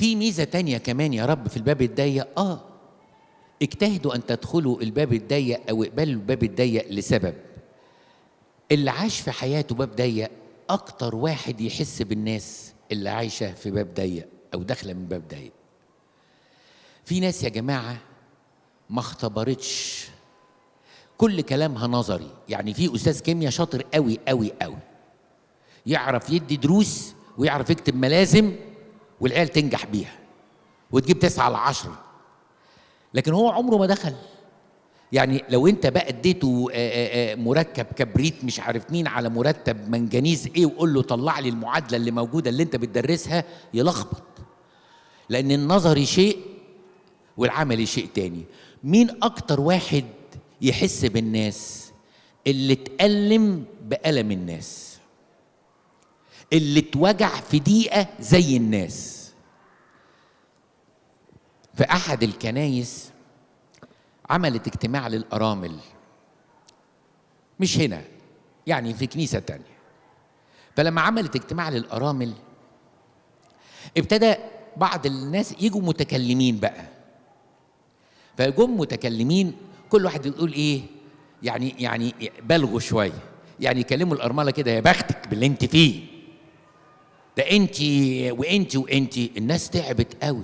في ميزة تانية كمان يا رب في الباب الضيق. اجتهدوا أن تدخلوا الباب الضيق أو اقبلوا الباب الضيق لسبب. اللي عاش في حياته باب ضيق أكتر واحد يحس بالناس اللي عايشة في باب ضيق أو داخلة من باب ضيق. في ناس يا جماعة ما اختبرتش، كل كلامها نظري. يعني في أستاذ كيمياء شاطر قوي قوي قوي، يعرف يدي دروس ويعرف يكتب ملازم والعيال تنجح بيها وتجيب 9 على 10، لكن هو عمره ما دخل. يعني لو انت بقى اديته مركب كبريت مش عارف مين على مرتب منجنيز ايه وقول له طلع لي المعادلة اللي موجودة اللي انت بتدرسها، يلخبط. لان النظري شيء والعملي شيء تاني. مين اكتر واحد يحس بالناس؟ اللي اتألم بألم الناس، اللي اتوجع في دقيقة زي الناس. في أحد الكنايس عملت اجتماع للأرامل، مش هنا يعني في كنيسة تانية. فلما عملت اجتماع للأرامل ابتدى بعض الناس يجوا متكلمين بقى. فجم متكلمين كل واحد يقول ايه، يعني بلغوا شوية، يعني يكلموا الأرملة كده، يا بختك باللي انت فيه ده، انت وانت وانت. الناس تعبت قوي،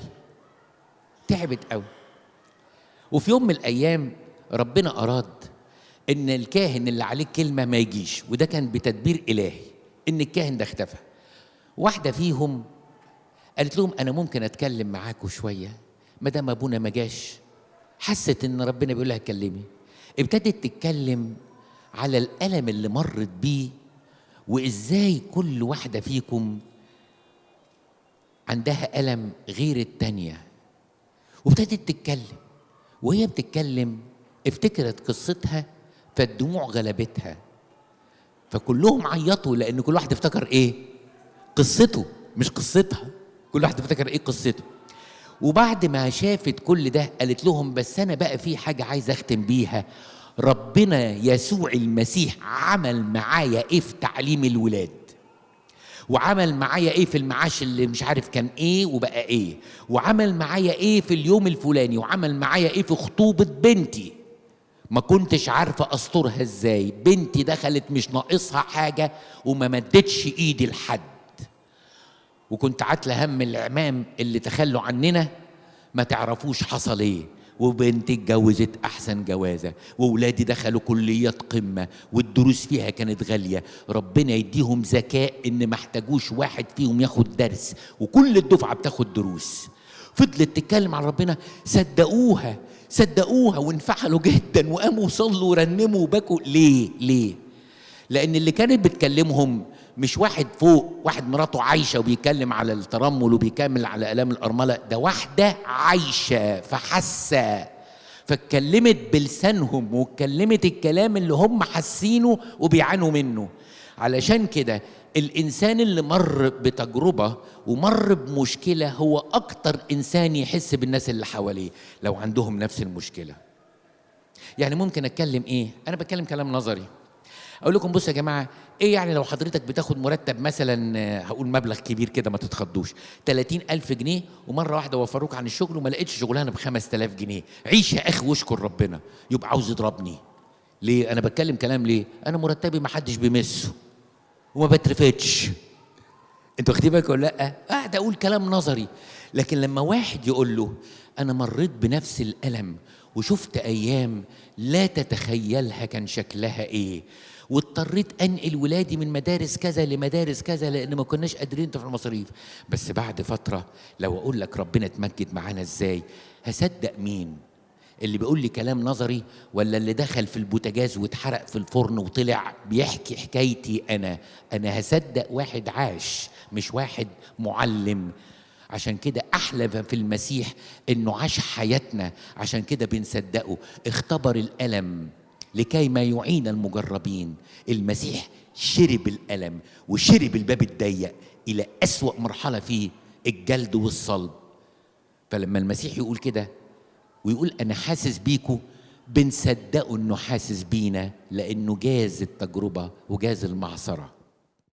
تعبت قوي. وفي يوم من الأيام ربنا أراد إن الكاهن اللي عليه كلمة ما يجيش، وده كان بتدبير إلهي إن الكاهن ده اختفى. واحدة فيهم قالت لهم أنا ممكن أتكلم معاكم شوية ما دام أبونا ما جاش. حست إن ربنا بيقول لها اتكلمي. ابتدت تتكلم على الألم اللي مرت بيه، وإزاي كل واحدة فيكم عندها ألم غير التانية. وابتدت تتكلم، وهي بتتكلم افتكرت قصتها فالدموع غلبتها، فكلهم عيطوا لأن كل واحد افتكر إيه؟ قصته، مش قصتها، كل واحد افتكر إيه قصته. وبعد ما شافت كل ده قالت لهم بس أنا بقى في حاجة عايز أختم بيها، ربنا يسوع المسيح عمل معايا إيه في تعليم الولاد، وعمل معايا ايه في المعاش اللي مش عارف كان ايه وبقى ايه، وعمل معايا ايه في اليوم الفلاني، وعمل معايا ايه في خطوبة بنتي ما كنتش عارفة استرها ازاي، بنتي دخلت مش ناقصها حاجة وما مدتش ايدي لحد، وكنت عاتلة هم العمام اللي تخلوا عننا ما تعرفوش حصل ايه، وبنتي اتجوزت احسن جوازه، وولادي دخلوا كليات قمة والدروس فيها كانت غالية، ربنا يديهم ذكاء ان ما احتاجوش واحد فيهم ياخد درس، وكل الدفعة بتاخد دروس. فضلت تتكلم عن ربنا، صدقوها صدقوها وانفعلوا جدا وقاموا وصلوا ورنموا وبكوا. ليه؟ ليه؟ لان اللي كانت بتكلمهم مش واحد فوق، واحد مراته عايشه وبيتكلم على الترمل وبيكمل على الام الارملة، ده واحدة عايشه فحاسه، فاتكلمت بلسانهم واتكلمت الكلام اللي هم حاسينه وبيعانوا منه. علشان كده الانسان اللي مر بتجربه ومر بمشكلة هو اكتر انسان يحس بالناس اللي حواليه لو عندهم نفس المشكلة. يعني ممكن اتكلم ايه؟ انا بتكلم كلام نظري، اقول لكم بصوا يا جماعة، ايه يعني لو حضرتك بتاخد مرتب مثلا، هقول مبلغ كبير كده ما تتخضوش، 30,000 جنيه، ومرة واحدة وفروك عن الشغل وما لقيتش شغلانة ب 5000 جنيه، عيش يا اخي واشكر ربنا. يبقى عاوز يضربني ليه؟ انا بتكلم كلام ليه؟ انا مرتبي ما حدش بيمسه وما بترفتش. انتوا واخدين بالكم ولا لا؟ قاعد اقول كلام نظري. لكن لما واحد يقول له انا مريت بنفس الالم وشفت ايام لا تتخيلها كان شكلها ايه، واضطريت انقل ولادي من مدارس كذا لمدارس كذا لان ما كناش قادرين ندفع المصاريف، بس بعد فترة لو اقول لك ربنا اتمجد معانا ازاي، هصدق مين؟ اللي بيقول لي كلام نظري ولا اللي دخل في البوتاجاز واتحرق في الفرن وطلع بيحكي حكايتي انا؟ انا هصدق واحد عاش مش واحد معلم. عشان كده احلى في المسيح انه عاش حياتنا، عشان كده بنصدقه. اختبر الالم لكي ما يعين المجربين. المسيح شرب الألم وشرب الباب الضيق إلى أسوأ مرحلة فيه، الجلد والصلب. فلما المسيح يقول كده ويقول أنا حاسس بيكو، بنصدقه إنه حاسس بينا لأنه جاز التجربة وجاز المعصرة.